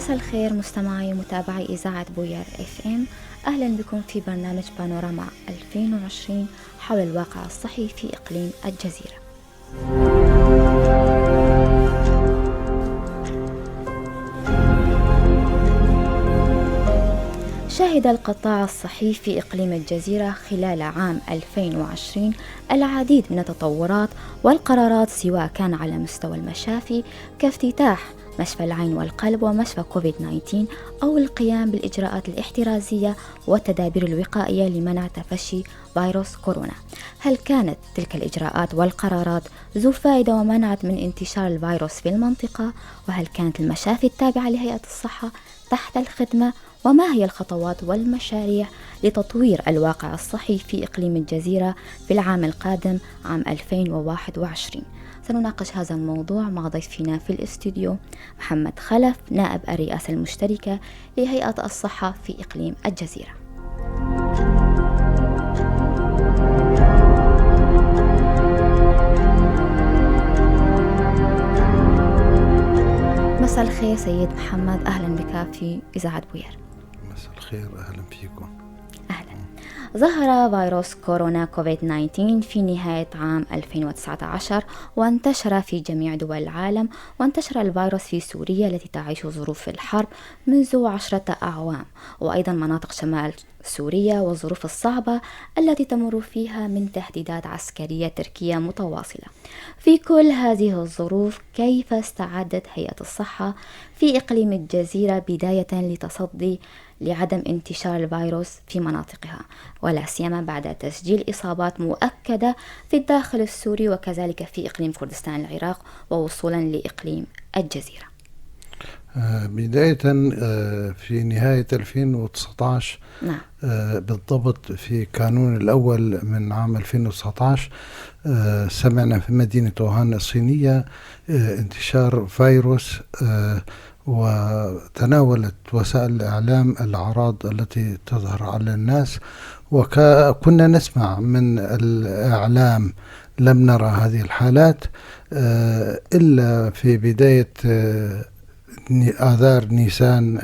مساء الخير مستمعي ومتابعي إذاعة بوير FM، أهلا بكم في برنامج بانوراما 2020 حول الواقع الصحي في إقليم الجزيرة. شهد القطاع الصحي في إقليم الجزيرة خلال عام 2020 العديد من التطورات والقرارات، سواء كان على مستوى المشافي كافتتاح مشفى العين والقلب ومشفى كوفيد 19، أو القيام بالإجراءات الاحترازية والتدابير الوقائية لمنع تفشي فيروس كورونا. هل كانت تلك الإجراءات والقرارات ذو فائدة ومنعت من انتشار الفيروس في المنطقة؟ وهل كانت المشافي التابعة لهيئة الصحة تحت الخدمة؟ وما هي الخطوات والمشاريع لتطوير الواقع الصحي في إقليم الجزيرة في العام القادم عام 2021؟ سنناقش هذا الموضوع مع ضيفنا في الاستوديو محمد خلف، نائب الرئاسة المشتركة لهيئة الصحة في إقليم الجزيرة. مساء الخير سيد محمد، أهلا بك في إذاعة بوير. مساء الخير، أهلا فيكم. أهلا. ظهر فيروس كورونا كوفيد 19 في نهاية عام 2019 وانتشر في جميع دول العالم، وانتشر الفيروس في سوريا التي تعيش ظروف الحرب منذ 10 أعوام، وأيضا مناطق شمال سوريا والظروف الصعبة التي تمر فيها من تهديدات عسكرية تركية متواصلة. في كل هذه الظروف كيف استعدت هيئة الصحة في إقليم الجزيرة بداية لتصدي لعدم انتشار الفيروس في مناطقها، ولا سيما بعد تسجيل إصابات مؤكدة في الداخل السوري وكذلك في إقليم كردستان العراق ووصولا لإقليم الجزيرة؟ بداية في نهاية 2019، نعم. بالضبط في كانون الأول من عام 2019، سمعنا في مدينة ووهان الصينية انتشار فيروس، وتناولت وسائل الإعلام الأعراض التي تظهر على الناس، وكنا نسمع من الإعلام، لم نرى هذه الحالات إلا في بداية آذار نيسان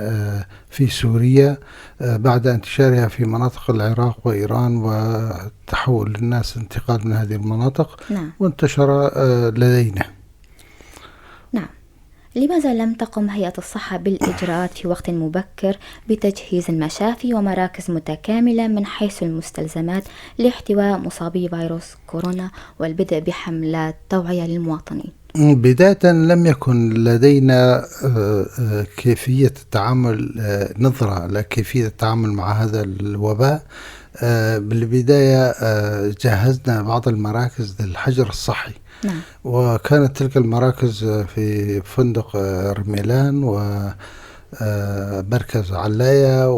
في سوريا، بعد انتشارها في مناطق العراق وإيران وتحول الناس انتقال من هذه المناطق. نعم. وانتشر لدينا. نعم. لماذا لم تقم هيئة الصحة بالإجراءات في وقت مبكر بتجهيز المشافي ومراكز متكاملة من حيث المستلزمات لاحتواء مصابي فيروس كورونا والبدء بحملات توعية للمواطنين؟ بداية لم يكن لدينا كيفية التعامل، نظرة لكيفية التعامل مع هذا الوباء. بالبداية جهزنا بعض المراكز للحجر الصحي. نعم. وكانت تلك المراكز في فندق رميلان و مركز علاية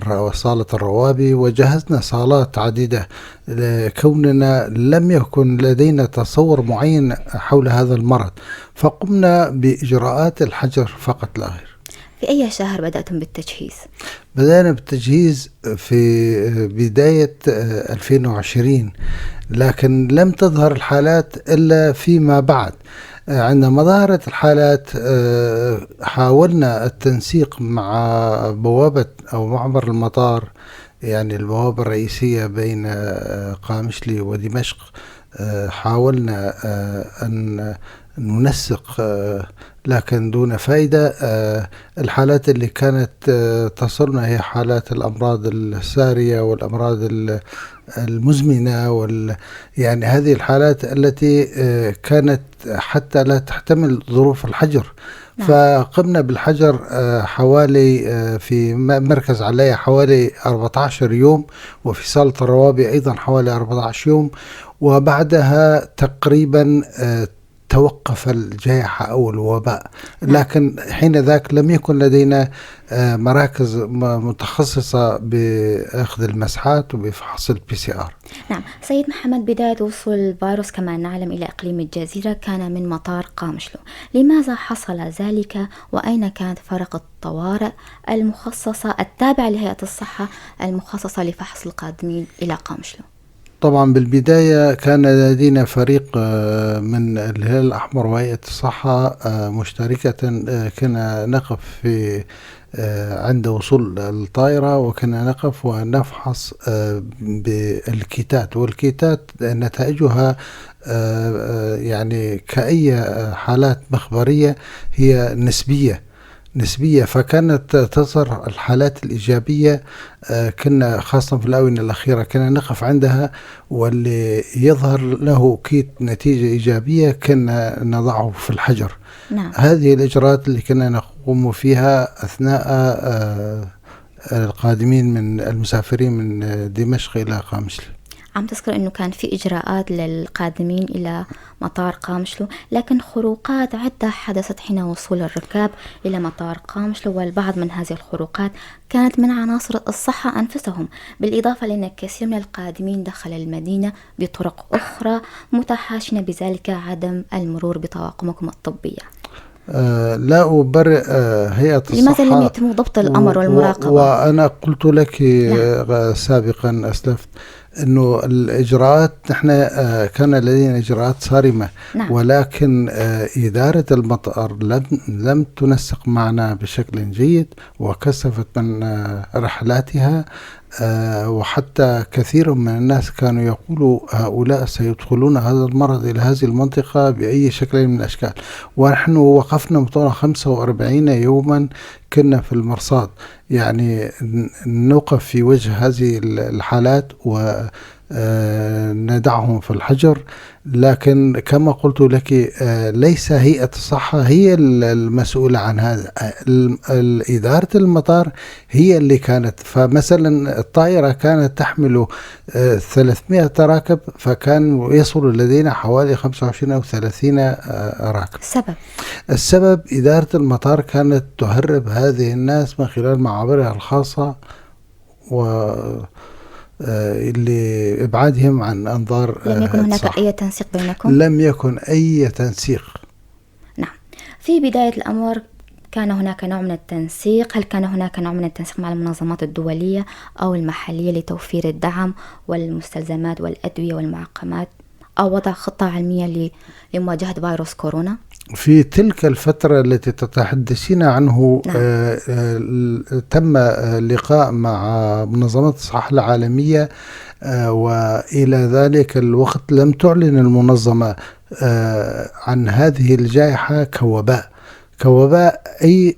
وصالة الروابي، وجهزنا صالات عديدة لكوننا لم يكن لدينا تصور معين حول هذا المرض، فقمنا بإجراءات الحجر فقط لا غير. في أي شهر بدأتم بالتجهيز؟ بدأنا بالتجهيز في بداية 2020، لكن لم تظهر الحالات إلا فيما بعد. عندما ظهرت الحالات حاولنا التنسيق مع بوابة أو معبر المطار، يعني البوابة الرئيسية بين قامشلي ودمشق. حاولنا أن ننسق لكن دون فائدة. الحالات اللي كانت تصلنا هي حالات الأمراض السارية والأمراض المزمنة، يعني هذه الحالات التي كانت حتى لا تحتمل ظروف الحجر. نعم. فقمنا بالحجر حوالي في مركز علاية حوالي 14 يوم، وفي صالة الروابي أيضا حوالي 14 يوم، وبعدها تقريبا توقف الجائحة أو الوباء. نعم. لكن حين ذاك لم يكن لدينا مراكز متخصصة بأخذ المسحات وبفحص ال PCR. نعم سيد محمد، بداية وصول الفيروس كما نعلم إلى إقليم الجزيرة كان من مطار قامشلو، لماذا حصل ذلك؟ وأين كانت فرق الطوارئ المخصصة التابعة لهيئة الصحة المخصصة لفحص القادمين إلى قامشلو؟ طبعا بالبداية كان لدينا فريق من الهلال الأحمر وهيئة الصحة مشتركة، كنا نقف في عند وصول الطائرة، وكنا نقف ونفحص بالكيتات، والكيتات نتائجها يعني كأي حالات مخبرية هي نسبية، فكانت تظهر الحالات الإيجابية، كنا خاصة في الآونة الأخيرة كنا نقف عندها، واللي يظهر له كيت نتيجة إيجابية كنا نضعه في الحجر. نعم. هذه الإجراءات اللي كنا نقوم فيها أثناء القادمين من المسافرين من دمشق إلى قامشلو. عم تذكر أنه كان في إجراءات للقادمين إلى مطار قامشلو، لكن خروقات عدة حدثت حين وصول الركاب إلى مطار قامشلو، والبعض من هذه الخروقات كانت من عناصر الصحة أنفسهم، بالإضافة لأن كثير من القادمين دخل المدينة بطرق أخرى متحاشين بذلك عدم المرور بطواقمكم الطبية. لا أبرئ هيئة الصحة. لماذا لم يتم ضبط الأمر والمراقبة؟ وأنا قلت لك سابقا، أسلفت أنه الإجراءات نحن كان لدينا إجراءات صارمة. نعم. ولكن إدارة المطار لم تنسق معنا بشكل جيد، وكثفت من رحلاتها، وحتى كثير من الناس كانوا يقولوا هؤلاء سيدخلون هذا المرض إلى هذه المنطقة بأي شكل من الأشكال، ونحن وقفنا مطار 45 يوما كنا في المرصاد، يعني نوقف في وجه هذه الحالات وندعهم في الحجر. لكن كما قلت لك ليس هيئة الصحة هي المسؤولة عن هذا، إدارة المطار هي اللي كانت. فمثلا الطائرة كانت تحمل 300 راكب، فكان يصل لدينا حوالي 25 أو 30 راكب. السبب؟ السبب إدارة المطار كانت تهرب هذه الناس من خلال معابرها الخاصة و اللي إبعادهم عن أنظار. لم يكن هناك أي تنسيق بينكم؟ لم يكن أي تنسيق. نعم. في بداية الأمر كان هناك نوع من التنسيق، هل كان هناك نوع من التنسيق مع المنظمات الدولية أو المحلية لتوفير الدعم والمستلزمات والأدوية والمعقمات، أو وضع خطة علمية لمواجهة فيروس كورونا؟ في تلك الفترة التي تتحدثين عنه. نعم. تم لقاء مع منظمة الصحة العالمية، وإلى ذلك الوقت لم تعلن المنظمة عن هذه الجائحة كوباء أي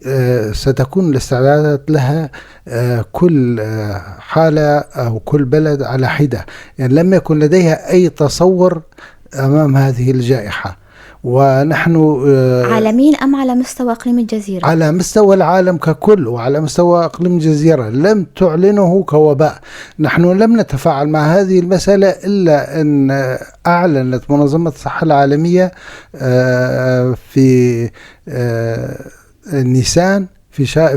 ستكون الاستعدادات لها كل حالة أو كل بلد على حدة، يعني لم يكن لديها أي تصور أمام هذه الجائحة. ونحن عالميا أم على مستوى إقليم الجزيرة؟ على مستوى العالم ككل وعلى مستوى إقليم الجزيرة لم تعلنه كوباء. نحن لم نتفاعل مع هذه المسألة إلا أن أعلنت منظمة الصحة العالمية في نيسان،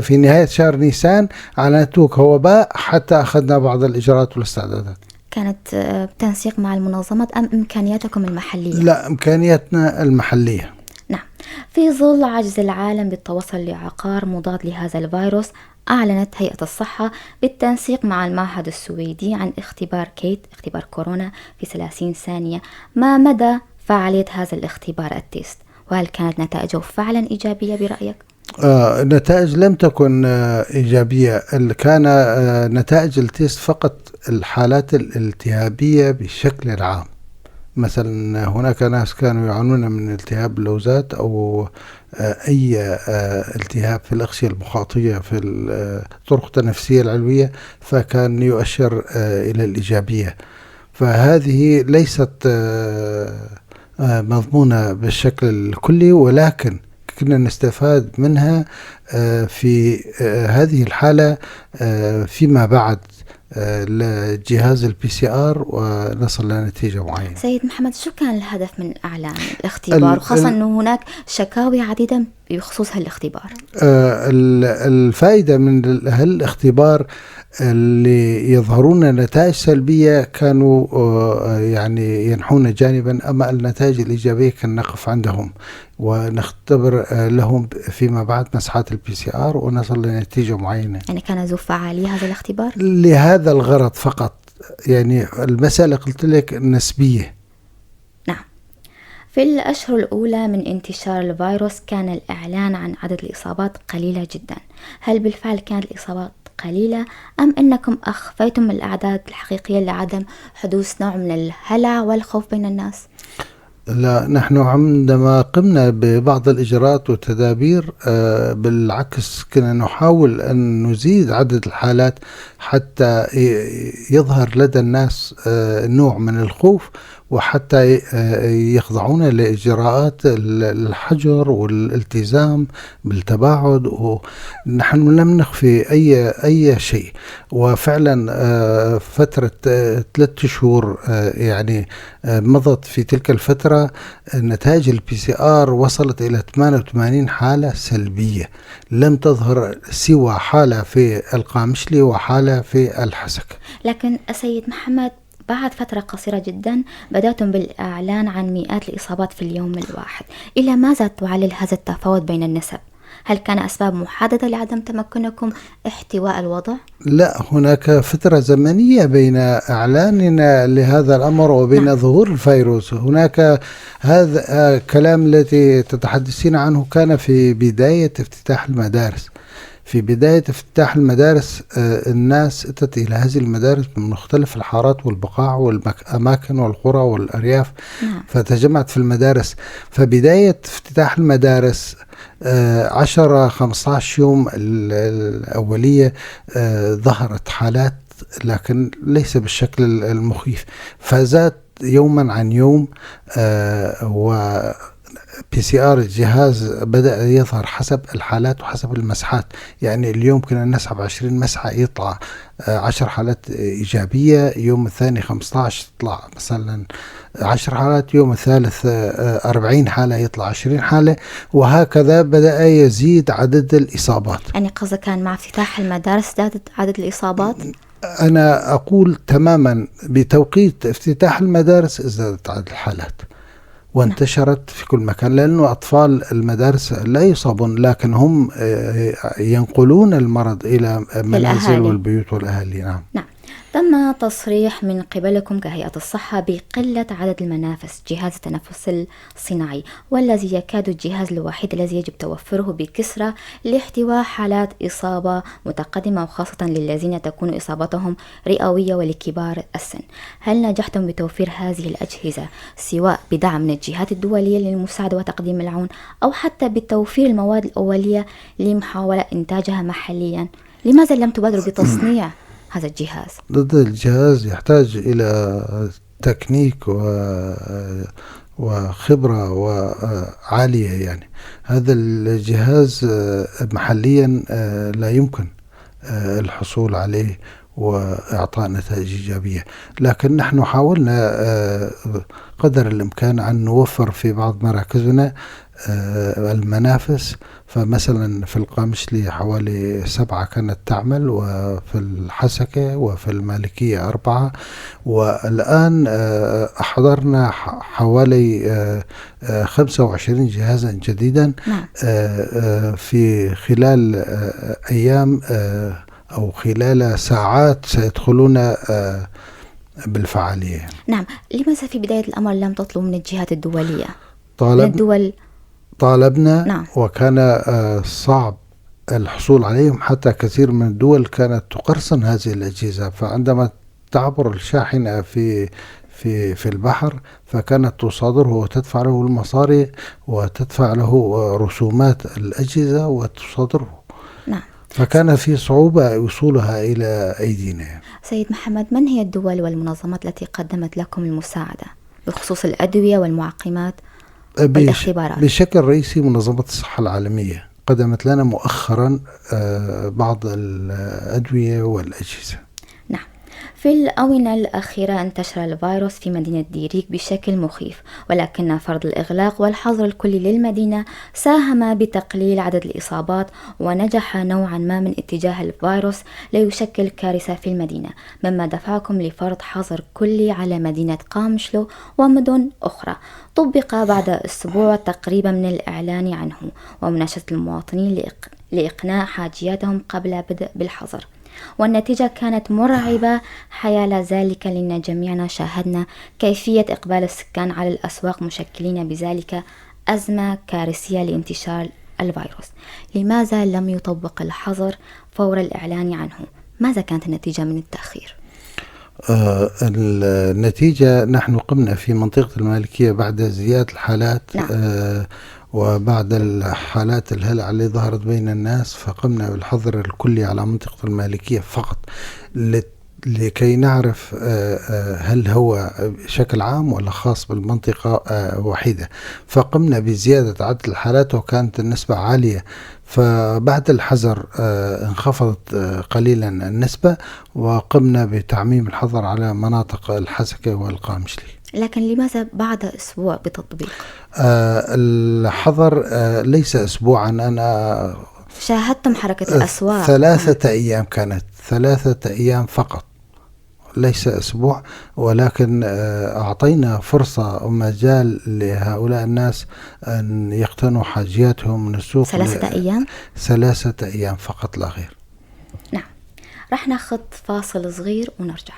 في نهاية شهر نيسان أعلنته كوباء، حتى أخذنا بعض الإجراءات والاستعدادات. كانت تنسيق مع المنظمات أم إمكانياتكم المحلية؟ لا، إمكانياتنا المحلية. نعم. في ظل عجز العالم بالتوصل لعقار مضاد لهذا الفيروس، أعلنت هيئة الصحة بالتنسيق مع المعهد السويدي عن اختبار kit، اختبار كورونا في 30 ثانية. ما مدى فعالية هذا الاختبار ال test؟ وهل كانت نتائجه فعلا إيجابية برأيك؟ النتائج لم تكن إيجابية. كان نتائج ال test فقط الحالات الالتهابية بشكل عام. مثلا هناك ناس كانوا يعانون من التهاب اللوزات أو أي التهاب في الأغشية المخاطية في الطرق التنفسية العلوية، فكان يؤشر إلى الإيجابية. فهذه ليست مضمونة بالشكل الكلي، ولكن كنا نستفاد منها في هذه الحالة فيما بعد لجهاز PCR ونصل لنتيجة معينة. سيد محمد، شو كان الهدف من إعلان الاختبار، وخاصة أنه هناك شكاوي عديدة بخصوص هالاختبار؟ الفائدة من هالاختبار اللي يظهرون نتائج سلبية كانوا يعني ينحون جانبا، أما النتائج الإيجابية كان نقف عندهم ونختبر لهم فيما بعد مسحات PCR ونصل لنتيجة معينة. يعني كان ذو فعالية هذا الاختبار؟ لهذا الغرض فقط. يعني المسألة قلت لك نسبية. نعم. في الأشهر الأولى من انتشار الفيروس كان الإعلان عن عدد الإصابات قليلة جدا. هل بالفعل كانت الإصابات قليلة أم أنكم أخفيتم الأعداد الحقيقية لعدم حدوث نوع من الهلع والخوف بين الناس؟ لا، نحن عندما قمنا ببعض الإجراءات والتدابير بالعكس كنا نحاول أن نزيد عدد الحالات حتى يظهر لدى الناس نوع من الخوف، وحتى يخضعون لإجراءات الحجر والالتزام بالتباعد. ونحن لم نخفي أي شيء. وفعلا فترة 3 شهور يعني مضت في تلك الفترة نتائج PCR وصلت إلى 88 حالة سلبية، لم تظهر سوى حالة في القامشلي وحالة في الحسكة. لكن السيد محمد، بعد فترة قصيرة جدا بدأتم بالإعلان عن مئات الإصابات في اليوم الواحد. إلى ماذا تعلل هذا التفاوت بين النسب؟ هل كان أسباب محددة لعدم تمكنكم احتواء الوضع؟ لا، هناك فترة زمنية بين إعلاننا لهذا الأمر وبين نعم. ظهور الفيروس. هناك هذا الكلام الذي تتحدثين عنه كان في بداية افتتاح المدارس. في بداية افتتاح المدارس الناس اتت إلى هذه المدارس من مختلف الحارات والبقاع والأماكن والقرى والأرياف. نعم. فتجمعت في المدارس. فبداية افتتاح المدارس 10-15 يوم الأولية ظهرت حالات، لكن ليس بالشكل المخيف. فزاد يوما عن يوم، و PCR الجهاز بدأ يظهر حسب الحالات وحسب المسحات. يعني اليوم كنا نسحب 20 مسحة يطلع 10 حالات إيجابية، يوم الثاني 15 يطلع مثلا 10 حالات، يوم الثالث 40 حالة يطلع 20 حالة، وهكذا بدأ يزيد عدد الإصابات. يعني قصدك كان مع افتتاح المدارس زادت عدد الإصابات؟ أنا أقول تماما بتوقيت افتتاح المدارس ازدادت عدد الحالات وانتشرت في كل مكان، لأنه أطفال المدارس لا يصابون، لكن هم ينقلون المرض إلى المنازل الأهالي. والبيوت والأهالي. نعم. نعم. تم تصريح من قبلكم كهيئة الصحة بقلة عدد المنافس جهاز التنفس الصناعي، والذي يكاد الجهاز الوحيد الذي يجب توفره بكثرة لاحتواء حالات إصابة متقدمة، وخاصة للذين تكون إصابتهم رئوية ولكبار السن. هل نجحتم بتوفير هذه الأجهزة سواء بدعم من الجهات الدولية للمساعدة وتقديم العون، أو حتى بتوفير المواد الأولية لمحاولة إنتاجها محليا؟ لماذا لم تبادروا بتصنيع هذا الجهاز؟ ضد الجهاز يحتاج إلى تكنيك وخبرة عالية. هذا الجهاز محليا لا يمكن الحصول عليه وإعطاء نتائج إيجابية، لكن نحن حاولنا قدر الإمكان أن نوفر في بعض مراكزنا المنافس. فمثلا في القامشلي حوالي 7 كانت تعمل، وفي الحسكة وفي المالكية 4، والآن أحضرنا حوالي 25 جهازا جديدا. نعم. في خلال أيام أو خلال ساعات سيدخلون بالفعالية. نعم. لماذا في بداية الأمر لم تطلبوا من الجهات الدولية؟ من الدول؟ طالبنا. نعم. وكان صعب الحصول عليهم، حتى كثير من الدول كانت تقرصن هذه الأجهزة، فعندما تعبر الشاحنة في البحر فكانت تصادره وتدفع له المصاري وتدفع له رسومات الأجهزة وتصادره. نعم. فكان في صعوبة وصولها إلى أيدينا. سيد محمد، من هي الدول والمنظمات التي قدمت لكم المساعدة بخصوص الأدوية والمعقمات والاختبارات؟ بشكل رئيسي منظمة الصحة العالمية قدمت لنا مؤخرا بعض الأدوية والأجهزة. نعم. في الآونة الأخيرة انتشر الفيروس في مدينة ديريك بشكل مخيف، ولكن فرض الإغلاق والحظر الكلي للمدينة ساهم بتقليل عدد الإصابات ونجح نوعا ما من اتجاه الفيروس ليشكل كارثة في المدينة، مما دفعكم لفرض حظر كلي على مدينة قامشلو ومدن أخرى طبق بعد أسبوع تقريبا من الإعلان عنه ومناشدة المواطنين لإقناع حاجياتهم قبل بدء بالحظر. والنتيجة كانت مرعبة حيال ذلك، لأن جميعنا شاهدنا كيفية إقبال السكان على الأسواق مشكلين بذلك أزمة كارثية لانتشار الفيروس. لماذا لم يطبق الحظر فور الإعلان عنه؟ ماذا كانت النتيجة من التأخير؟ النتيجة نحن قمنا في منطقة المالكية بعد زيادة الحالات. نعم. وبعد الحالات الهلع اللي ظهرت بين الناس، فقمنا بالحظر الكلي على منطقة المالكية فقط لكي نعرف هل هو بشكل عام ولا خاص بالمنطقة وحيدة. فقمنا بزيادة عدد الحالات وكانت النسبة عالية، فبعد الحظر انخفضت قليلا النسبة، وقمنا بتعميم الحظر على مناطق الحسكة والقامشلي. لكن لماذا بعد أسبوع بتطبيق؟ الحظر ليس أسبوعا. أنا شاهدتم حركة الأسواق. 3 أيام، كانت 3 أيام فقط، ليس أسبوع، ولكن أعطينا فرصة ومجال لهؤلاء الناس أن يقتنوا حاجياتهم من السوق. 3 أيام؟ 3 أيام فقط لا غير. نعم، رح ناخذ فاصل صغير ونرجع.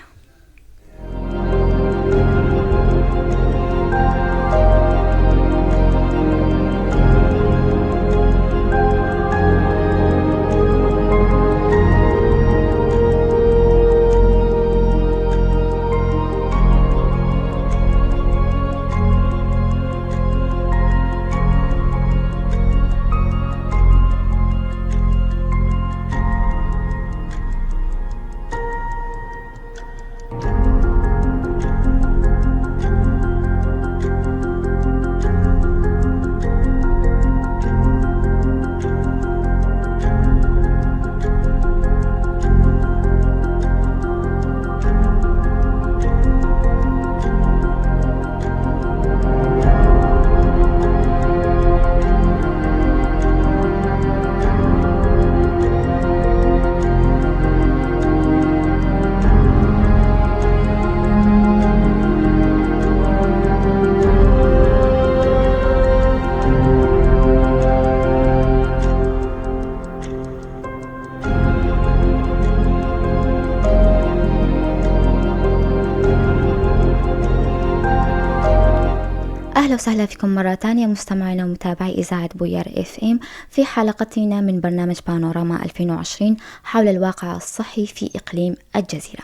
أهلا وسهلا فيكم مرة تانية مستمعينا ومتابعي إذاعة بوير اف ام في حلقتنا من برنامج بانوراما 2020 حول الواقع الصحي في إقليم الجزيرة.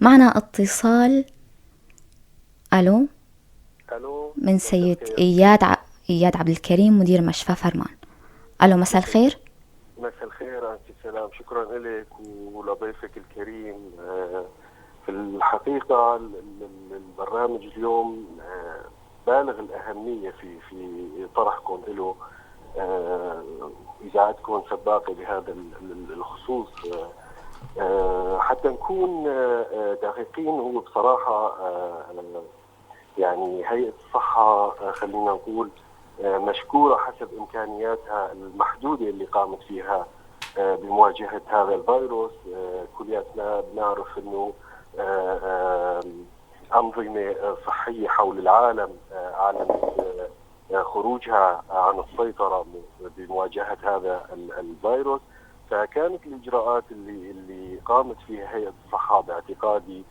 معنا اتصال. ألو. ألو. من سيد إياد عبد الكريم مدير مشفى فرمان. ألو، مساء الخير. مساء الخير أنت سلام، شكرا لك ولضيفك الكريم. في الحقيقة البرنامج اليوم بالغ الأهمية في طرحكم له، إذاعتكم سباقة بهذا الخصوص. حتى نكون دقيقين، هو بصراحة يعني هيئة الصحة خلينا نقول مشكورة حسب إمكانياتها المحدودة اللي قامت فيها بمواجهة هذا الفيروس. كلياتنا بنعرف أنه أنظمة صحية حول العالم أعلنت خروجها عن السيطرة بمواجهة هذا الفيروس، فكانت الإجراءات اللي قامت فيها هيئة الصحة باعتقادي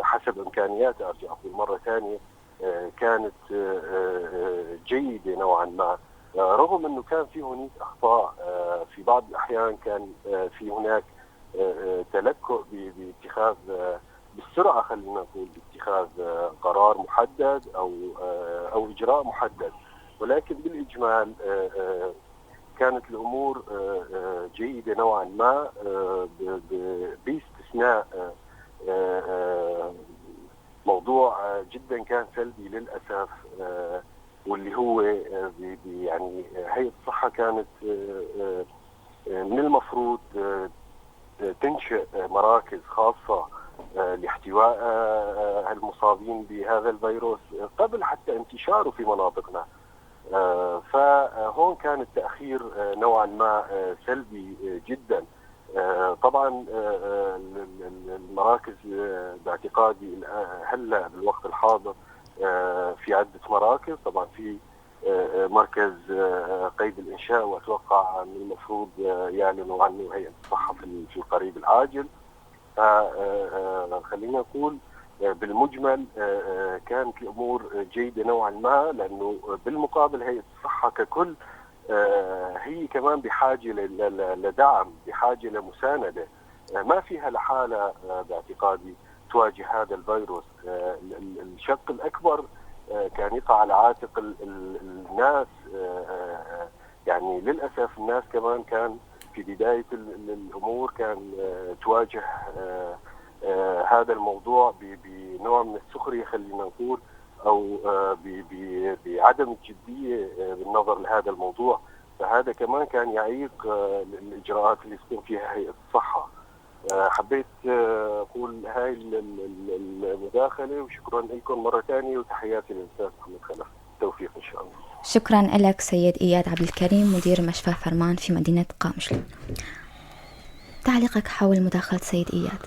حسب إمكانياتها، أرجع أقول مرة ثانية، كانت جيدة نوعا ما، رغم أنه كان في هناك أخطاء في بعض الأحيان، كان في هناك تلكؤ باتخاذ بالسرعة، خلينا نقول باتخاذ قرار محدد أو إجراء محدد، ولكن بالإجمال كانت الأمور جيدة نوعا ما، باستثناء موضوع جدا كان سلبي للأسف، واللي هو يعني هيئة الصحة كانت من المفروض تنشئ مراكز خاصة لاحتواء المصابين بهذا الفيروس قبل حتى انتشاره في مناطقنا، فهون كان التأخير نوعا ما سلبي جدا. طبعا المراكز باعتقادي هلا بالوقت الحاضر في عدة مراكز، طبعا في مركز قيد الإنشاء، وأتوقع من المفروض يعلنوا عنه هيئة الصحة في القريب العاجل. خلينا نقول بالمجمل كانت الأمور جيدة نوعا ما، لأنه بالمقابل هيئة الصحة ككل هي كمان بحاجة لدعم، بحاجة لمساندة، ما فيها لحالة باعتقادي تواجه هذا الفيروس. الشق الأكبر كان يقع على عاتق الناس، يعني للأسف الناس كمان كان في بداية الأمور كان تواجه هذا الموضوع بنوع من السخرية، خلينا نقول، أو بعدم الجدية بالنظر لهذا الموضوع. فهذا كمان كان يعيق الإجراءات اللي تقوم فيها هيئة الصحة. حبيت أقول هاي المداخلة، وشكرا لكم مرة ثانية، وتحياتي للأستاذ محمد خلف. توفيق إن شاء الله. شكرا لك سيد إياد عبد الكريم، مدير مشفى فرمان في مدينة قامشلو. تعليقك حول مداخلة سيد إياد؟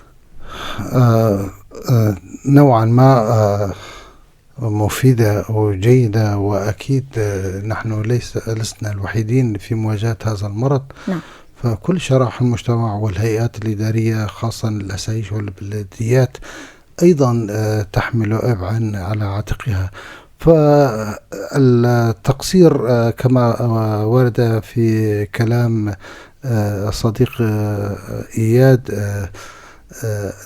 نوعا ما مفيدة وجيدة، وأكيد نحن لسنا الوحيدين في مواجهة هذا المرض. نعم. فكل شرائح المجتمع والهيئات الإدارية خاصة الأسايش والبلديات أيضا تحمل عبئا على عاتقها. فالتقصير كما ورد في كلام الصديق إياد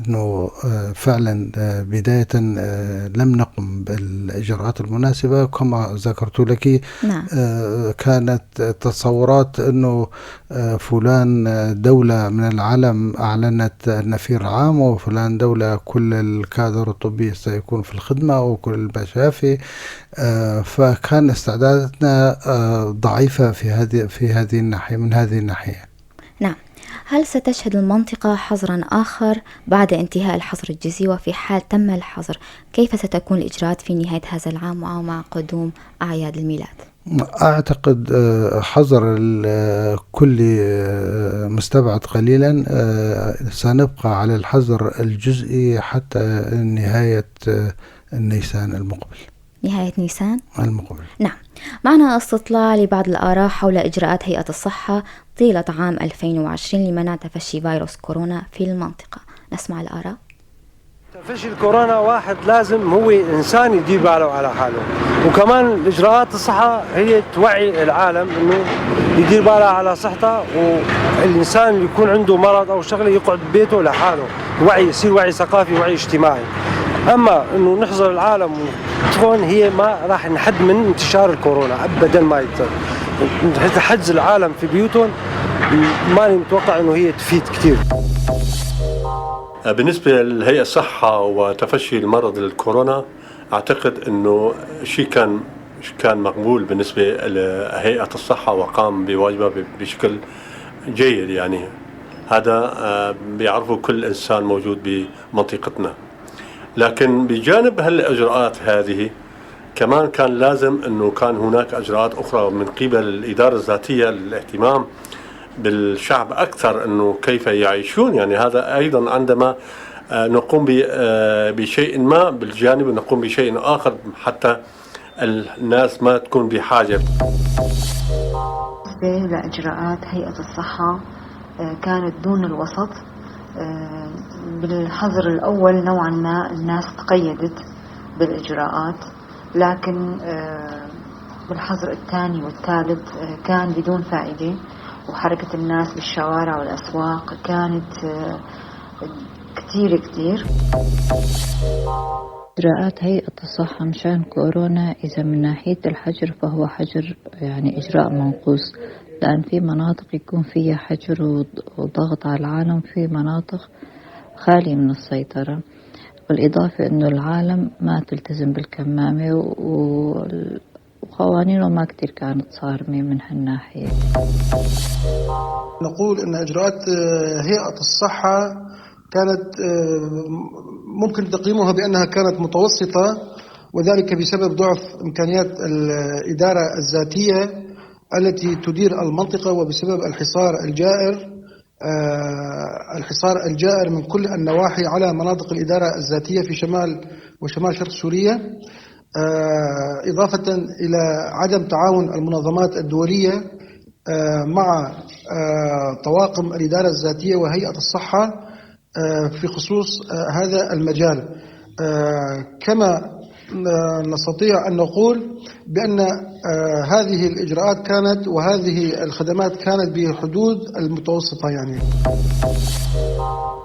أنه فعلا بداية لم نقم بالإجراءات المناسبة كما ذكرت لك. نعم. كانت تصورات أنه فلان دولة من العالم أعلنت النفير عام، وفلان دولة كل الكادر الطبي سيكون في الخدمة وكل المشافي، فكان استعداداتنا ضعيفة في هذه الناحية، من هذه الناحية. نعم. هل ستشهد المنطقة حظرا آخر بعد انتهاء الحظر الجزئي؟ وفي حال تم الحظر كيف ستكون الإجراءات في نهاية هذا العام ومع قدوم أعياد الميلاد؟ أعتقد حظر الكلي مستبعد قليلا. سنبقى على الحظر الجزئي حتى نهاية نيسان المقبل. نهاية نيسان المقبل. نعم. معنا استطلاع لبعض الآراء حول إجراءات هيئة الصحة طيلة عام 2020 لمنع تفشي فيروس كورونا في المنطقة. نسمع الآراء. تفشي الكورونا واحد لازم هو إنسان يدير باله على حاله، وكمان الإجراءات الصحة هي توعي العالم إنه يدير باله على صحته، والإنسان اللي يكون عنده مرض أو شغلة يقعد ببيته لحاله، وعي يصير وعي ثقافي وعي اجتماعي. أما إنه نحظر العالم وتكون هي ما راح نحد من انتشار الكورونا أبدا، ما حجز العالم في بيوتهم ماني متوقع إنه هي تفيد كثير. بالنسبة للهيئة الصحة وتفشي المرض الكورونا، أعتقد إنه شيء كان مقبول بالنسبة لهيئة الصحة وقام بواجبها بشكل جيد، يعني هذا بيعرفه كل إنسان موجود بمنطقتنا. لكن بجانب هالإجراءات هذه كمان كان لازم أنه كان هناك إجراءات أخرى من قبل الإدارة الذاتية للاهتمام بالشعب أكثر، أنه كيف يعيشون. يعني هذا أيضا عندما نقوم بشيء ما بالجانب نقوم بشيء آخر حتى الناس ما تكون بحاجة. بالنسبة لإجراءات هيئة الصحة كانت دون الوسط. بالحظر الأول نوعا ما الناس تقيدت بالإجراءات، لكن بالحظر الثاني والثالث كان بدون فائدة، وحركة الناس بالشوارع والأسواق كانت كتير كتير. إجراءات هيئة الصحة مشان كورونا إذا من ناحية الحجر فهو حجر يعني إجراء منقوص، لأن في مناطق يكون فيها حجر وضغط على العالم، في مناطق خالية من السيطرة. بالإضافة أنه العالم ما تلتزم بالكمامة وقوانينه ما كتير كانت صارمة من هالناحية. نقول أن إجراءات هيئة الصحة كانت ممكن تقييمها بأنها كانت متوسطة، وذلك بسبب ضعف إمكانيات الإدارة الذاتية التي تدير المنطقة، وبسبب الحصار الجائر من كل النواحي على مناطق الإدارة الذاتية في شمال وشمال شرق سوريا. إضافة إلى عدم تعاون المنظمات الدولية مع طواقم الإدارة الذاتية وهيئة الصحة في خصوص هذا المجال. كما نستطيع أن نقول بأن هذه الإجراءات كانت وهذه الخدمات كانت بحدود المتوسطة. يعني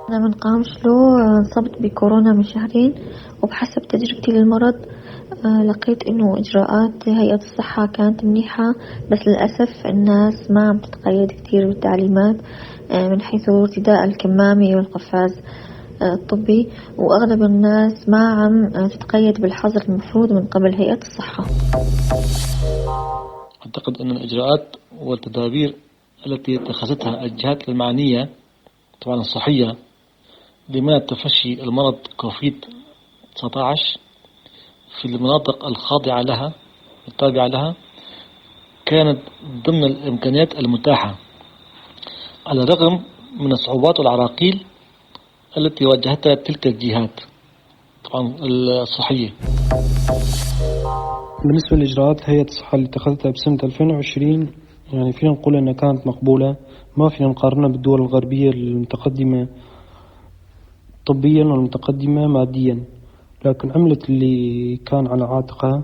أنا من قامشلو، انصبت بكورونا من شهرين، وبحسب تجربتي للمرض لقيت إنه إجراءات هيئة الصحة كانت منيحة، بس للأسف الناس ما عم تتقيد كتير بالتعليمات من حيث ارتداء الكمامة والقفاز الطبي، وأغلب الناس ما عم تتقيد بالحظر المفروض من قبل هيئة الصحة. أعتقد أن الإجراءات والتدابير التي اتخذتها الجهات المعنية طبعا الصحية لمنع تفشي المرض كوفيد 19 في المناطق الخاضعة لها التابعة لها كانت ضمن الإمكانيات المتاحة، على الرغم من الصعوبات والعراقيل التي واجهتها تلك الجهات طبعا الصحية. بالنسبة لإجراءات هيئة الصحة اللي اتخذتها بسنة 2020، يعني فينا نقول أنها كانت مقبولة، ما فينا نقارنها بالدول الغربية المتقدمة طبيا والمتقدمة ماديا، لكن عملت اللي كان على عاتقها.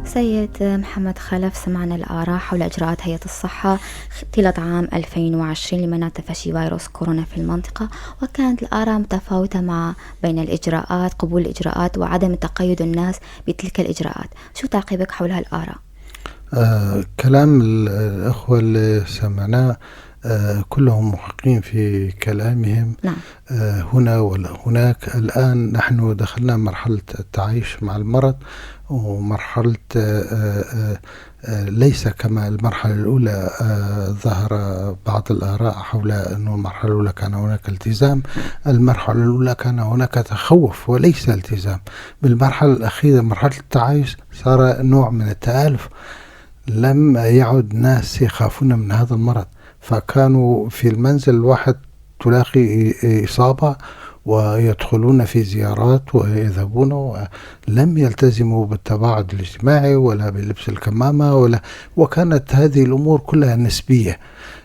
سيد محمد خلف، سمعنا الآراء حول إجراءات هيئة الصحة طيلة عام 2020 لمنع تفشي فيروس كورونا في المنطقة، وكانت الآراء متفاوتة مع بين الإجراءات، قبول الإجراءات وعدم تقيد الناس بتلك الإجراءات. شو تعقيبك حول هالآراء؟ كلام الأخوة اللي سمعناه كلهم محقين في كلامهم. نعم. هنا ولا هناك. الآن نحن دخلنا مرحلة التعايش مع المرض، ومرحلة ليس كما المرحلة الأولى. ظهر بعض الآراء حول أنه المرحلة الأولى كان هناك التزام، المرحلة الأولى كان هناك تخوف وليس التزام. بالمرحلة الأخيرة مرحلة التعايش صار نوع من التآلف، لم يعد ناس يخافون من هذا المرض، فكانوا في المنزل الواحد تلاقي إصابة ويدخلون في زيارات ويذهبون، ولم يلتزموا بالتباعد الاجتماعي ولا بلبس الكمامة ولا، وكانت هذه الأمور كلها نسبية.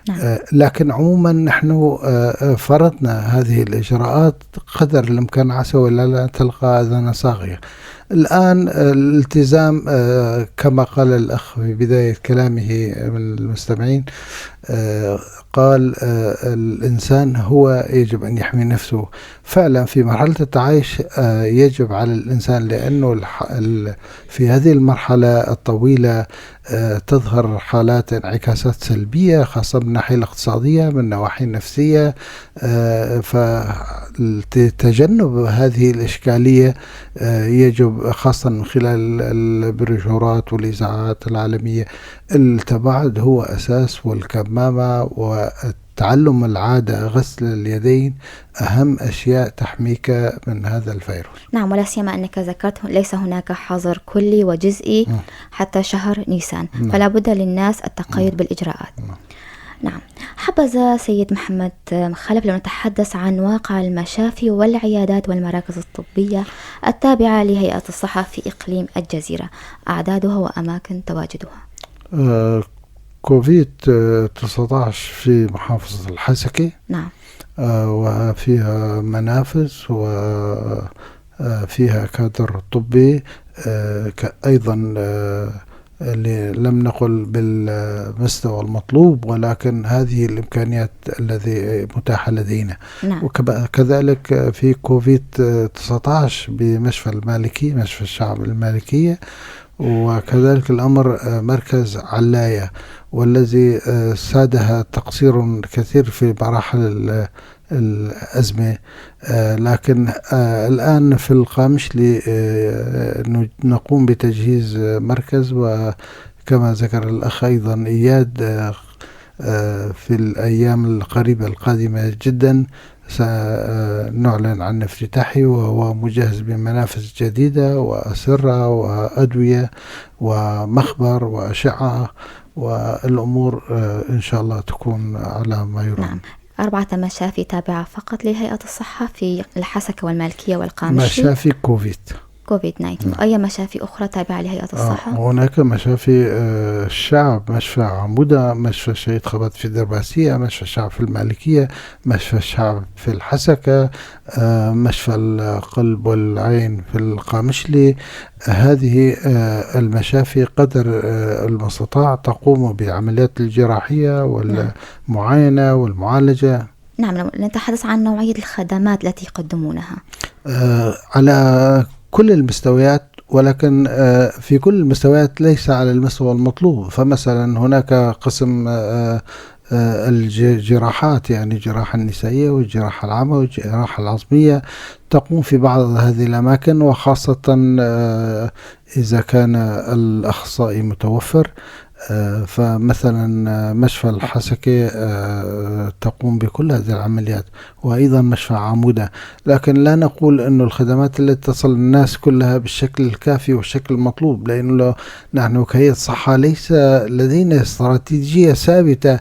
نعم. لكن عموما نحن فرضنا هذه الإجراءات قدر الإمكان، عسى ولا لا تلقى أذان صاغية. الآن الالتزام كما قال الأخ في بداية كلامه من المستمعين، قال الإنسان هو يجب أن يحمي نفسه. فعلا في مرحلة التعايش يجب على الإنسان، لأنه في هذه المرحلة الطويلة تظهر حالات انعكاسات سلبية، خاصة من الناحية الاقتصادية، من النواحي النفسية، فتجنب هذه الإشكالية يجب خاصة من خلال البروشورات والإذاعات العالمية. التباعد هو أساس، والكمامة وتعلم العادة غسل اليدين أهم أشياء تحميك من هذا الفيروس. نعم، ولا سيما أنك ذكرت ليس هناك حظر كلي وجزئي حتى شهر نيسان. نعم. فلا بد للناس التقيد بالإجراءات. نعم. حبذا سيد محمد خلف لو نتحدث عن واقع المشافي والعيادات والمراكز الطبية التابعة لهيئة الصحة في إقليم الجزيرة، أعدادها وأماكن تواجدها. كوفيد 19 في محافظة الحسكة. نعم. وفيها منافذ وفيها كادر طبي، أيضا اللي لم نقل بالمستوى المطلوب، ولكن هذه الإمكانيات التي متاحة لدينا. نعم. وكذلك في كوفيد 19 بمشفى المالكي، مشفى الشعب المالكية، وكذلك الأمر مركز علاية، والذي سادها تقصير كثير في مراحل الأزمة. لكن الآن في القامشلي نقوم بتجهيز مركز، وكما ذكر الأخ أيضا إياد في الأيام القريبة القادمة جدا سنعلن عن افتتاحه، وهو مجهز بمنافذ جديدة وأسرة وأدوية ومخبر وأشعة والأمور إن شاء الله تكون على ما يرام. نعم، 4 مشافي تابعة فقط لهيئة الصحة في الحسكة والمالكية والقامشلي. مشافي كوفيد 19. نعم. أي مشافي أخرى تابعة لهيئة الصحة؟ هناك مشافي الشعب، مشفى عمودة، مشفى الشهيد خبات في الدرباسية، مشفى الشعب في المالكية، مشفى الشعب في الحسكة، مشفى القلب والعين في القامشلي. هذه المشافي قدر المستطاع تقوم بعمليات الجراحية والمعاينة والمعالجة. نعم، نتحدث عن نوعية الخدمات التي يقدمونها. على كل المستويات، ولكن في كل المستويات ليس على المستوى المطلوب. فمثلا هناك قسم الجراحات، يعني الجراحة النسائية والجراحة العامة والجراحة العظمية، تقوم في بعض هذه الأماكن، وخاصة إذا كان الأخصائي متوفر. فمثلا مشفى الحسكة تقوم بكل هذه العمليات، وأيضا مشفى عمودة. لكن لا نقول أن الخدمات التي تصل الناس كلها بالشكل الكافي والشكل المطلوب، لأنه نحن كهيئة صحة ليس لدينا استراتيجية ثابتة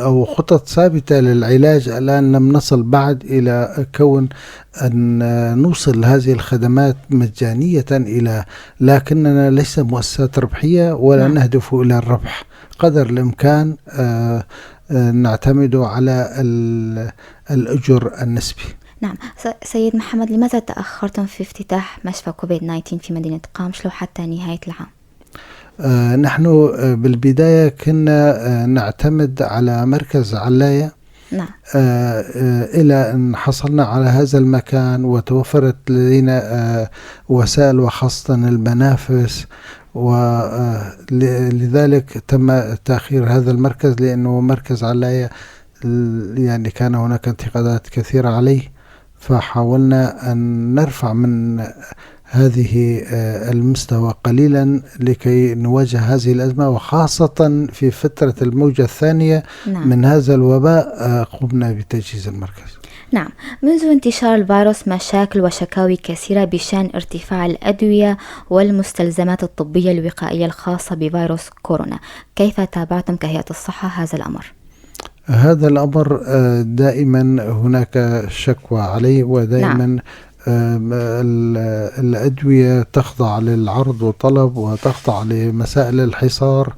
أو خطط ثابتة للعلاج. الآن لم نصل بعد إلى كون أن نوصل هذه الخدمات مجانية إلى، لكننا ليس مؤسسات ربحية ولا نهدف إلى الربح. قدر الإمكان نعتمد على الأجر النسبي. نعم. سيد محمد، لماذا تأخرتم في افتتاح مشفى كوفيد 19 في مدينة قامشلو حتى نهاية العام؟ نحن بالبداية كنا نعتمد على مركز علاية. نعم. إلى أن حصلنا على هذا المكان وتوفرت لدينا وسائل وخاصة المنافس، ولذلك تم تأخير هذا المركز، لأنه مركز علاية يعني كان هناك انتقادات كثيرة عليه، فحاولنا أن نرفع من هذه المستوى قليلا لكي نواجه هذه الأزمة، وخاصة في فترة الموجة الثانية. نعم. من هذا الوباء قمنا بتجهيز المركز. نعم، منذ انتشار الفيروس مشاكل وشكاوي كثيرة بشأن ارتفاع الأدوية والمستلزمات الطبية الوقائية الخاصة بفيروس كورونا، كيف تابعتم كهيئة الصحة هذا الأمر؟ هذا الأمر دائما هناك شكوى عليه، ودائما نعم. الأدوية تخضع للعرض والطلب، وتخضع لمسائل الحصار،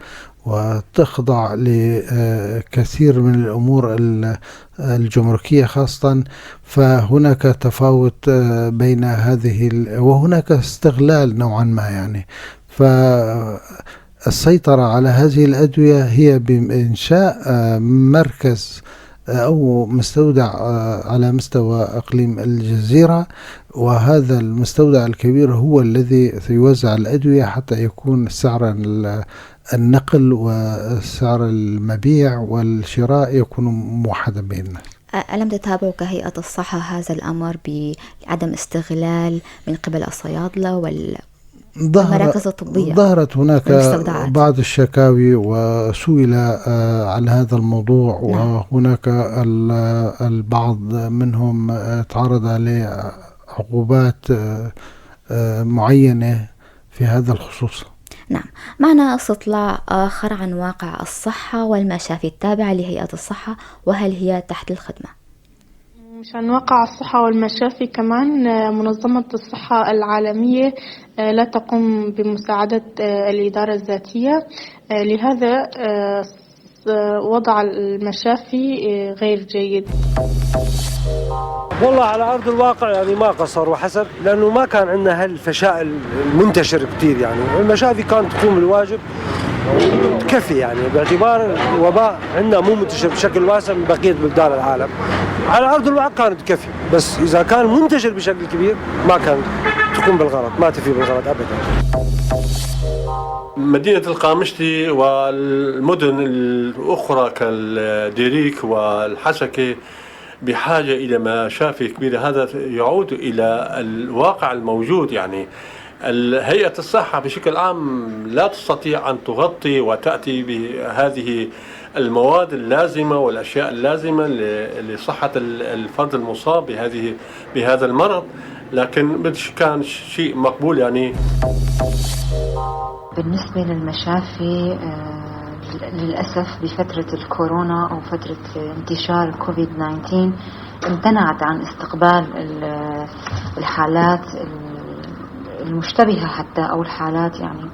وتخضع لكثير من الأمور الجمركية خاصة. فهناك تفاوت بين هذه وهناك استغلال نوعا ما يعني. فالسيطرة على هذه الأدوية هي بإنشاء مركز أو مستودع على مستوى إقليم الجزيرة، وهذا المستودع الكبير هو الذي سيوزع الأدوية حتى يكون سعر النقل وسعر المبيع والشراء يكون موحدا بين الناس. ألم تتابعوا كهيئة الصحة هذا الأمر بعدم استغلال من قبل الصيادلة المراكز الطبية؟ ظهرت هناك والمستودعات. بعض الشكاوي وسئل عن هذا الموضوع. نعم. وهناك البعض منهم تعرض لعقوبات معينة في هذا الخصوص. نعم، معنا استطلاع آخر عن واقع الصحة والمشافي التابعة لهيئة الصحة، وهل هي تحت الخدمة؟ مشان واقع الصحة والمشافي كمان، منظمة الصحة العالمية لا تقوم بمساعدة الإدارة الذاتية، لهذا وضع المشافي غير جيد. والله على أرض الواقع ما قصر وحسب، لأنه ما كان عندنا هالفشاء المنتشر كتير، المشافي كانت تقوم بالواجب تكفي، باعتبار الوباء عندنا مو منتشر بشكل واسع من بقية بلدان العالم. على أرض الواقع كانت تكفي، بس إذا كان منتشر بشكل كبير ما كان تقوم بالغرض، ما تفي بالغرض أبدا. مدينة القامشلي والمدن الأخرى كالديريك والحسكة بحاجة إلى مشافي كبيرة. هذا يعود إلى الواقع الموجود، هيئة الصحة بشكل عام لا تستطيع أن تغطي وتأتي بهذه المواد اللازمة والأشياء اللازمة لصحة الفرد المصاب بهذا المرض، لكن مش كان شيء مقبول. بالنسبة للمشافي للأسف بفترة الكورونا أو فترة انتشار كوفيد 19 امتنعت عن استقبال الحالات المشتبهة حتى أو الحالات يعني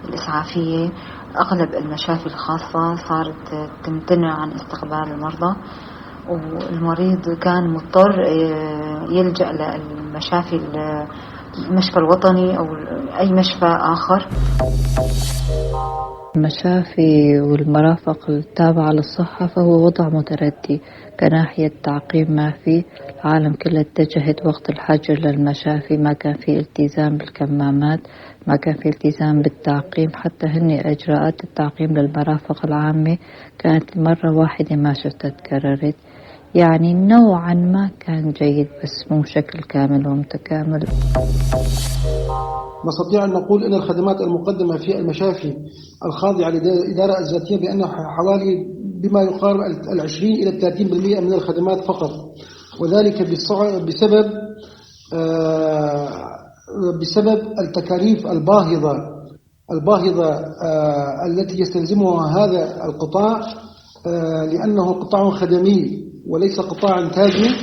الإسعافية. أغلب المشافي الخاصة صارت تمتنع عن استقبال المرضى، والمريض كان مضطر يلجأ للمشافي، المشفى الوطني أو أي مشفى آخر. المشافي والمرافق التابعة للصحة فهو وضع متردي كناحية تعقيم، ما في، العالم كلها اتجهت وقت الحجر للمشافي، ما كان في التزام بالكمامات، ما كان في التزام بالتعقيم، حتى هن إجراءات التعقيم للمرافق العامة كانت مرة واحدة ما شفتها تكررت، يعني نوعا ما كان جيد بس مو بشكل كامل ومتكامل. نستطيع أن نقول أن الخدمات المقدمة في المشافي الخاضعة للإدارة الذاتية بأنها حوالي بما يقارب 20 إلى 30% من الخدمات فقط، وذلك بسبب التكاليف الباهظة التي يستلزمها هذا القطاع، لأنه قطاع خدمي وليس قطاع إنتاجي،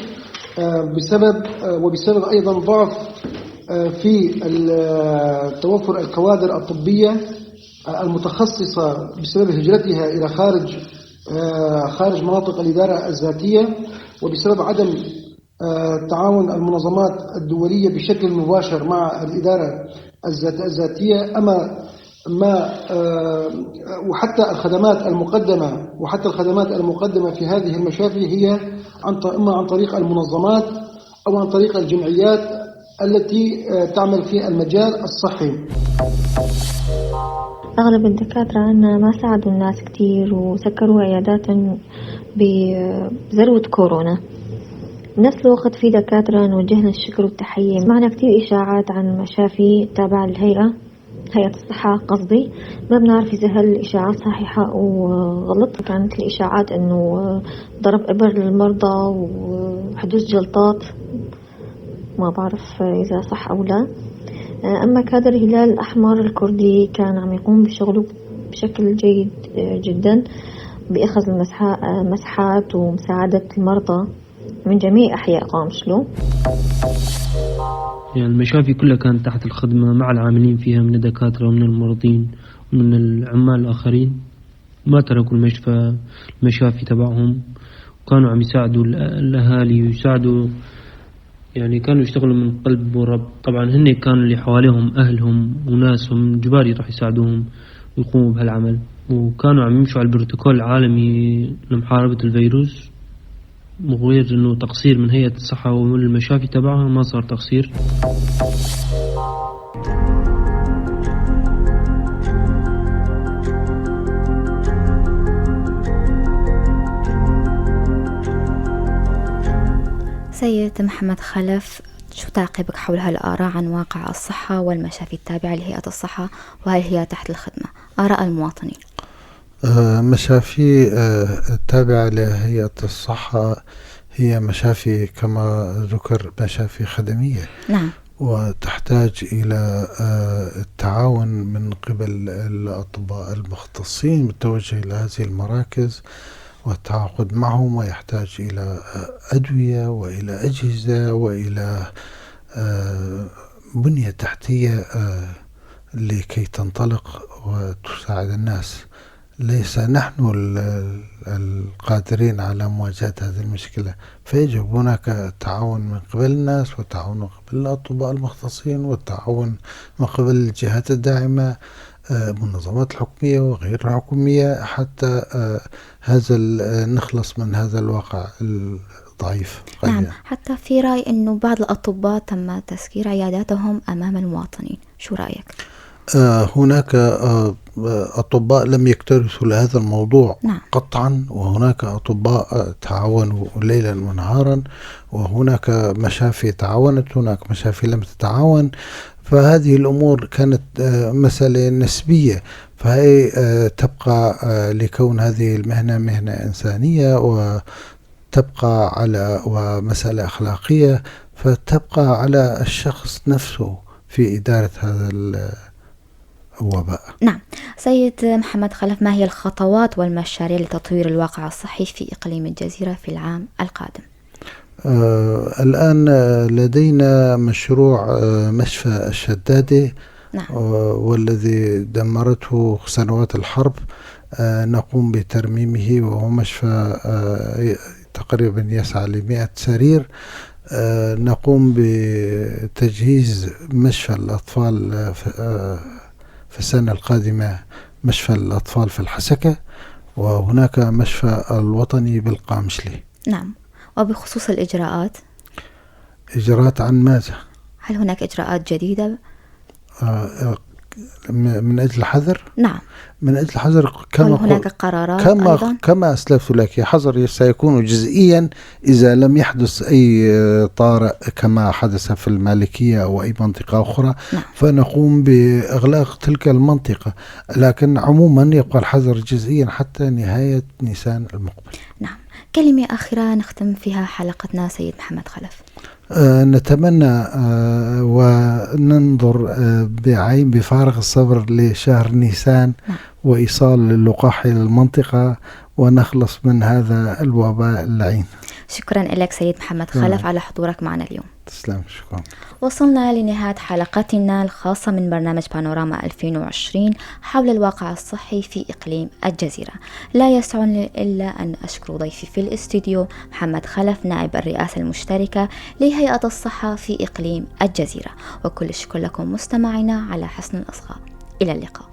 وبسبب أيضا ضعف في توفر الكوادر الطبية المتخصصة بسبب هجرتها إلى خارج مناطق الإدارة الذاتية، وبسبب عدم تعاون المنظمات الدولية بشكل مباشر مع الإدارة الذاتية. أما ما وحتى الخدمات المقدمة في هذه المشافي هي إما عن طريق المنظمات أو عن طريق الجمعيات التي تعمل في المجال الصحي. أغلب الدكاترة عنا ما ساعدوا الناس كتير وسكروا عياداتهم بذروة كورونا. نفس الوقت في دكاترة نوجه لهم الشكر والتحية. معنا كتير إشاعات عن مشافي تابعة للهيئة، هيئة الصحة قصدي، ما بنعرف إذا هالإشاعات صحيحة أو غلط. كانت الإشاعات إنه ضرب إبر للمرضى وحدوث جلطات، ما بعرف إذا صح أو لا. أما كادر الهلال الأحمر الكردي كان عم يقوم بشغله بشكل جيد جدا بأخذ المسحات ومساعدة المرضى من جميع أحياء قامشلو. يعني المشافي كلها كانت تحت الخدمة مع العاملين فيها من الدكاترة ومن الممرضين ومن العمال الآخرين، ما تركوا المشافي تبعهم، وكانوا عم يساعدوا الأهالي ويساعدوا، يعني كانوا يشتغلوا من قلب ورب. طبعا هن كانوا اللي حواليهم أهلهم وناسهم جباري راح يساعدوهم ويقوموا بهالعمل، وكانوا عم يمشوا على البروتوكول العالمي لمحاربة الفيروس، وغير انه تقصير من هيئة الصحة ومن المشافي تبعها ما صار تقصير. سيد محمد خلف، شو تعقيبك حول هالآراء عن واقع الصحة والمشافي التابعة لهيئة الصحة، وهل هي تحت الخدمة؟ آراء المواطنين. مشافي التابعة لهيئة الصحة هي مشافي كما ذكر مشافي خدمية. نعم. وتحتاج إلى التعاون من قبل الأطباء المختصين بالتوجه إلى هذه المراكز والتعاقد معهم، ويحتاج إلى أدوية وإلى أجهزة وإلى بنية تحتية لكي تنطلق وتساعد الناس. ليس نحن القادرين على مواجهة هذه المشكلة، فيجب هناك تعاون من قبل الناس، وتعاون من قبل الأطباء المختصين، والتعاون من قبل الجهات الداعمة، منظمات الحكومية وغير الحكومية، حتى هذا نخلص من هذا الواقع الضعيف. نعم، حتى في رأي أنه بعض الأطباء تم تسكير عياداتهم أمام المواطنين، شو رأيك؟ هناك أطباء لم يكترثوا لهذا الموضوع. نعم. قطعا، وهناك أطباء تعاونوا ليلا ونهارا، وهناك مشافي تعاونت، هناك مشافي لم تتعاون. فهذه الأمور كانت مسألة نسبية، فهي تبقى لكون هذه المهنة مهنة إنسانية وتبقى على ومسألة أخلاقية، فتبقى على الشخص نفسه في إدارة هذا الوباء. نعم سيد محمد خلف، ما هي الخطوات والمشاريع لتطوير الواقع الصحي في إقليم الجزيرة في العام القادم؟ الآن لدينا مشروع مشفى الشدادة. نعم. والذي دمرته سنوات الحرب، نقوم بترميمه، وهو مشفى تقريبا يسعى ل100 سرير. نقوم بتجهيز مشفى الأطفال في السنة القادمة، مشفى الأطفال في الحسكة، وهناك مشفى الوطني بالقامشلي. نعم، وبخصوص الإجراءات؟ إجراءات عن ماذا؟ هل هناك إجراءات جديدة؟ من أجل الحذر؟ نعم، من أجل الحذر كما هل هناك قرارات أيضا؟ كما أسلفت لك، حظر سيكون جزئيا إذا لم يحدث أي طارئ كما حدث في المالكية أو أي منطقة أخرى. نعم. فنقوم بإغلاق تلك المنطقة، لكن عموما يبقى الحظر جزئيا حتى نهاية نيسان المقبل. نعم، كلمة أخيرة نختم فيها حلقتنا سيد محمد خلف. نتمنى وننظر بعين بفارغ الصبر لشهر نيسان. نعم. وإيصال اللقاح إلى المنطقة ونخلص من هذا الوباء اللعين. شكرا لك سيد محمد خلف على حضورك معنا اليوم. تسلم، شكرا. وصلنا لنهاية حلقتنا الخاصة من برنامج بانوراما 2020 حول الواقع الصحي في إقليم الجزيرة. لا يسعني إلا أن أشكر ضيفي في الاستوديو محمد خلف، نائب الرئاسة المشتركة لهيئة الصحة في إقليم الجزيرة، وكل الشكر لكم مستمعينا على حسن الإصغاء. إلى اللقاء.